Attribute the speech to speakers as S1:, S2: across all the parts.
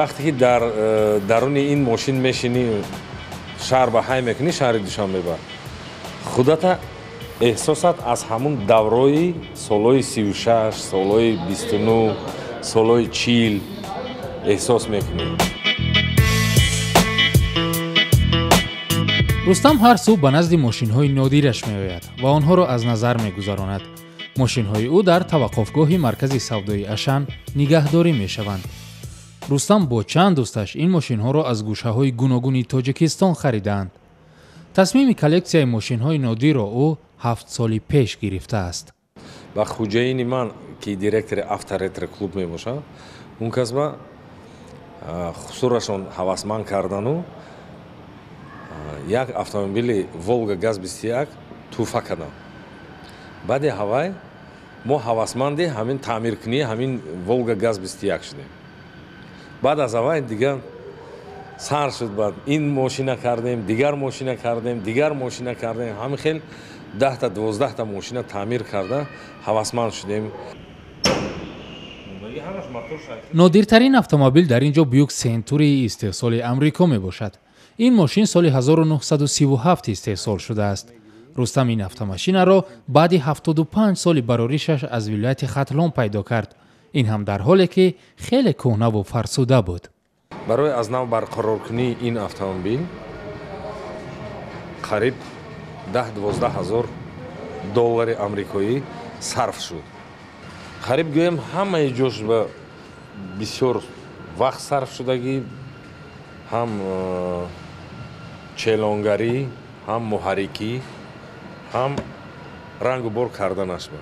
S1: Вақте ки дар даруни ин мошин мешинӣ, шаҳр ба ҳай мекунӣ, шаҳри Душанбе ба худата эҳсосат аз ҳамун даврои солҳои 36, солҳои 29, солҳои 40 эҳсос мекунӣ.
S2: Рустам ҳар субҳ ба назди мошинҳои нодираш меояд ва онҳоро аз назар мегузаронад. Мошинҳои ӯ дар таваққуфгоҳи маркази савдои Ашан нигаҳдорӣ мешаванд. Рустам бо чанд дӯсташ ин мошинҳоро аз гӯшаҳои гуногуни Тоҷикистон харидаанд. Тасмими коллексияи мошинҳои нодирро ӯ 7 соли пеш гирифтааст.
S1: Ба хуҷаини ман, ки директори Авторетро клуб мебошад, он кас ба хусурашон ҳавасманд кардану як автомобили Волга ГАЗ-21 тӯҳфа кардам. Баъди ҳавай мо ҳавасманди ҳамин таъмиркунии ҳамин Волга ГАЗ-21 шудем. Баъд аз ҳавай дигар сар шуд, баъд ин мошина кардем, дигар мошина кардем, дигар мошина кардем. Ҳамин хел 10-та 12-та мошина таъмир карда ҳавасманд шудем.
S2: Нодиртарин автомобил дар ин ҷо Бьюик Сентурии истеҳсоли Амрико мебошад. Ин мошин соли 1937 истеҳсол шудааст. Рустам ин автомошинаро баъди 75 соли бароришаш аз вилояти Хатлон пайдо кард. Ин ҳам дар ҳоле ки хеле кӯҳнаву фарсуда буд.
S1: Барои аз нав барқароркунии ин автомобил қариб 10-12 ҳазор доллари амрикоӣ сарф шуд. Қариб гӯем ҳамаи ҷош ба бисёр вақт сарф шудагӣ, ҳам челонгарӣ, ҳам муҳаррикӣ, ҳам рангу бор карданаш ба.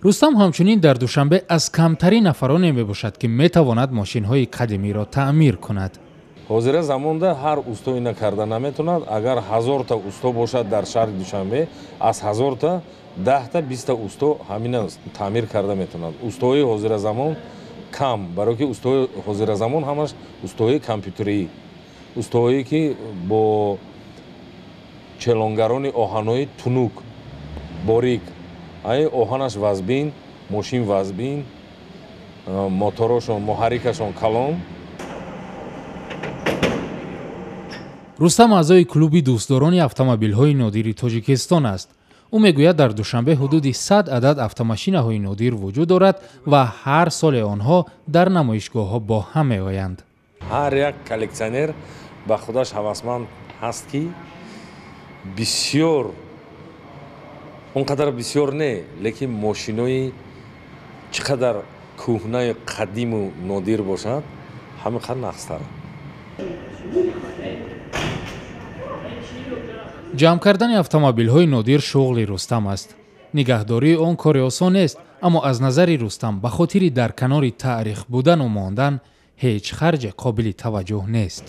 S2: Рустам ҳамчунин дар Душанбе аз камтарин нафароне мебошад, ки метавонад мошинҳои қадимиро таъмир кунад.
S1: Ҳозира замонда ҳар усто ина карда наметавонад. Агар 1000-та усто бошад дар шаҳри Душанбе, аз 1000-та 10-та 20-та усто ҳамина таъмир карда метавонад. Устоҳои ҳозира замон кам, барои ки устоҳои ҳозира замон ҳамаш устоҳои компютерӣ, устоҳое ки бо челонгарони оҳанҳои тунук, борик, ай оҳанаш вазбин, мошин вазбин, моторошон, муҳаррикашон калон.
S2: Рустам аъзои клуби дӯстдорони автомобилҳои нодири Тоҷикистон аст. Ӯ мегӯяд, дар Душанбе ҳудуди 100 адад автомошинаҳои нодир вуҷуд дорад ва ҳар соле онҳо дар намоишгоҳҳо бо ҳам меоянд.
S1: Ҳар як коллексионер ба худаш ҳавасманд ҳаст, ки бисёр, он қадар бисёр не, лекин мошинои чӣ қадар кӯҳнаи қадиму нодир бошад, ҳамин қадар нақстар.
S2: Ҷамъ кардани автомобилҳои нодир шуғли Рустам аст. Нигаҳдории он кори осон нест, аммо аз назари Рустам ба хотири дар канори таърих будану мондан ҳеҷ харҷе қобили таваҷҷӯҳ нест.